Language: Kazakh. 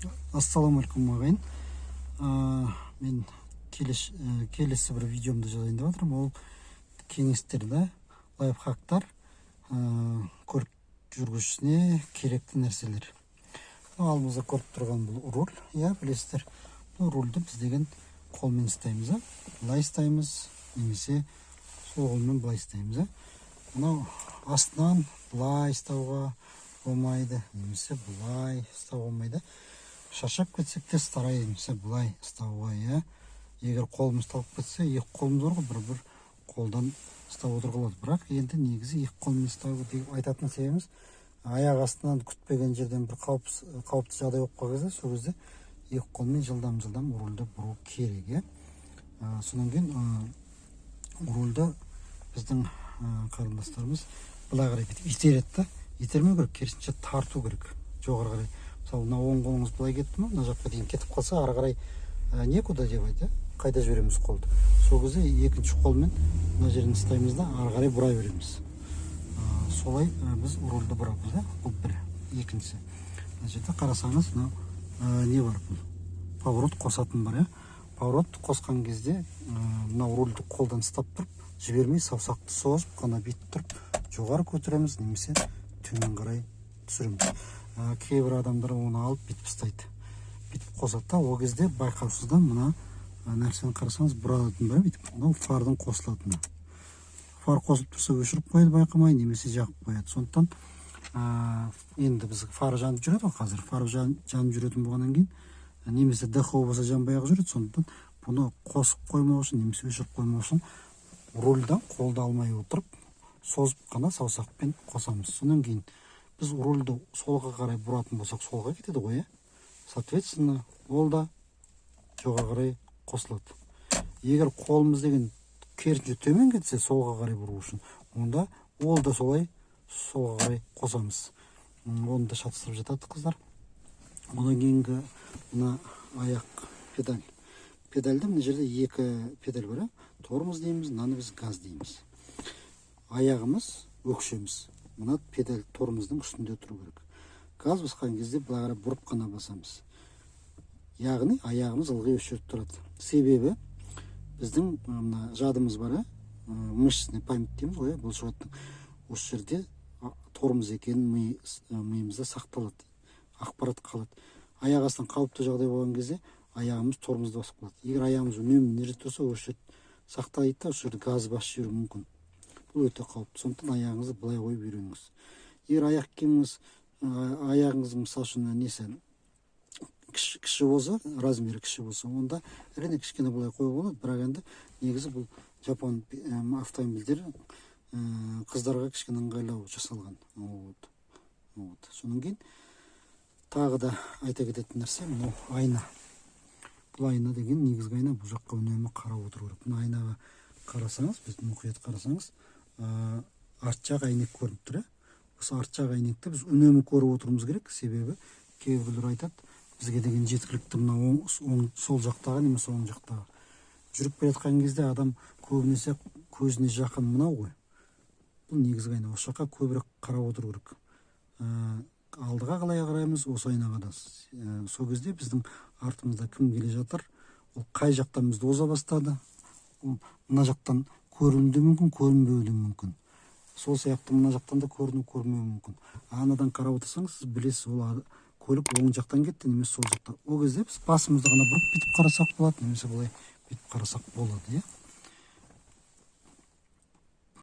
Ассалаумағалейкум, ағайын! Мен келесі бір видеомды жазайын деп жатырмын. Ол кеңестер да, лайфхактар, көлік жүргізушісіне керекті нәрселер. Мынау алдымызда көріп тұрған бұл руль, иә, білесіздер. Бұл рульді біз деген қолмен ұстаймыз, иә, былай ұстаймыз немесе сол қолмен былай ұстаймыз, иә. Мынау астынан былай ұстауға болмайды немесе былай ұстауға болмайды. Шаршап кетсек те, стараемся былай ұстауға, иә. Егер қолымыз талып кетсе, екі қолымыз бар ғой, бір қолдан ұстап отыруға болады. Бірақ енді негізі екі қолмен ұстау деп айтатын себебіміз, аяқ астынан күтпеген жерден бір қауіпті жағдай болып қалған кезде, сол кезде екі қолмен жылдам жылдам рульді бұру керек, иә. Содан кейін рульді біздің қарындастарымыз былай қарай бүйтіп итереді да. Итермеу керек, керісінше тарту керек жоғары қарай. Мысалы, мына оң қолыңыз былай кетті ма, мына жаққа дейін кетіп қалса, ары қарай некуда девать, иә, қайда жібереміз қолды? Сол кезде екінші қолмен мына жерін ұстаймыз да, ары қарай бұра береміз. Солай біз рульді бұрамыз, иә. Бұл бір. Екіншісі, мына жерде қарасаңыз, мынау не бар? Бұл поворот қосатын бар, иә. Поворот қосқан кезде мынау рульді қолдан ұстап тұрып, жібермей, саусақты созып қана бүйтіп тұрып жоғары көтереміз немесе төмен қарай түсіреміз. Кейбір адамдар оны алып, бүйтіп ұстайды, бүйтіп қосады да. Ол кезде байқаусыздан мына нәрсені қарасаңыз, бұралатын бар бүйтіп. Мынау фардың қосылатыны. Фар қосылып тұрса, өшіріп қояды байқамай немесе жағып қояды. Сондықтан енді біз фар жанып жүреді ғой қазір. Фар жанып жүретін болғаннан кейін немесе ДХО болса, жанбай ақ жүреді. Сондықтан бұны қосып қоймау үшін немесе өшіріп қоймау үшін рульдан қолды алмай отырып, созып қана саусақпен қосамыз. Содан кейін біз рульді солға қарай бұратын болсақ, солға кетеді ғой, иә. Соответственно, ол да жоғары қарай қосылады. Егер қолымыз деген керісінше төмен кетсе, солға қарай бұру үшін, онда ол да солай солға қарай қосамыз. Оны да шатастырып жатады қыздар. Одан кейінгі мына аяқ педаль. Педальда мына жерде екі педаль бар, иә. Тормоз дейміз мынаны, біз газ дейміз. Аяғымыз, өкшеміз мына педаль тормоздың үстінде тұру керек. Газ басқан кезде былай қарай бұрып қана басамыз, яғни аяғымыз ылғи осы жерде тұрады. Себебі біздің мына жадымыз бар, иә, мышечный память дейміз ғой, иә, бұлшықеттің осы жерде тормоз екенін миымызда сақталады, ақпарат қалады. Аяқ астынан қауіпті жағдай болған кезде аяғымыз тормозды басып қалады. Егер аяғымыз үнемі мына жерде тұрса, осы жерде сақтайды да, осы жерде газ басып жіберуі мүмкін. Бұл өте қауіпті. Сондықтан аяғыңызды былай қойып үйреніңіз. Егер аяқ киіміңіз, аяғыңыз, мысалы үшін, несі кіші болса, размері кіші болса, онда әрине кішкене былай қоюға болады. Бірақ енді негізі бұл жапон автомобильдері қыздарға кішкене ыңғайлау жасалған. Вот. Содан кейін тағы да айта кететін нәрсе мынау айна. Бұл айна деген негізгі айна. Бұл жаққа үнемі қарап отыру керек. Мына айнаға қарасаңыз, біз мұқият қарасаңыз, арт жақ әйнек көрініп тұр, иә. Осы арт жақ әйнекті біз үнемі көріп отыруымыз керек. Себебі кейбіреулер айтады, бізге деген жеткілікті мына оң, сол жақтағы немесе оң жақтағы. Жүріп келе жатқан кезде адам көбінесе көзіне жақын мынау ғой, бұл негізгі айна. Осы жаққа көбірек қарап отыру керек. Алдыға қалай қараймыз? Осы айнаға да. Сол кезде біздің артымызда кім келе жатыр, ол қай жақтан бізді оза бастады, ол мына жақтан көрінуі де мүмкін, көрінбеуі де мүмкін. Сол сияқты мына жақтан да көріну, көрмеуі мүмкін. Анадан қарап отырсаңыз, сіз білесіз, ол көлік оң жақтан кетті немесе сол жақтан. Ол кезде біз басымызды ғана бұрып, бүйтіп қарасақ болады немесе былай бүйтіп қарасақ болады, иә.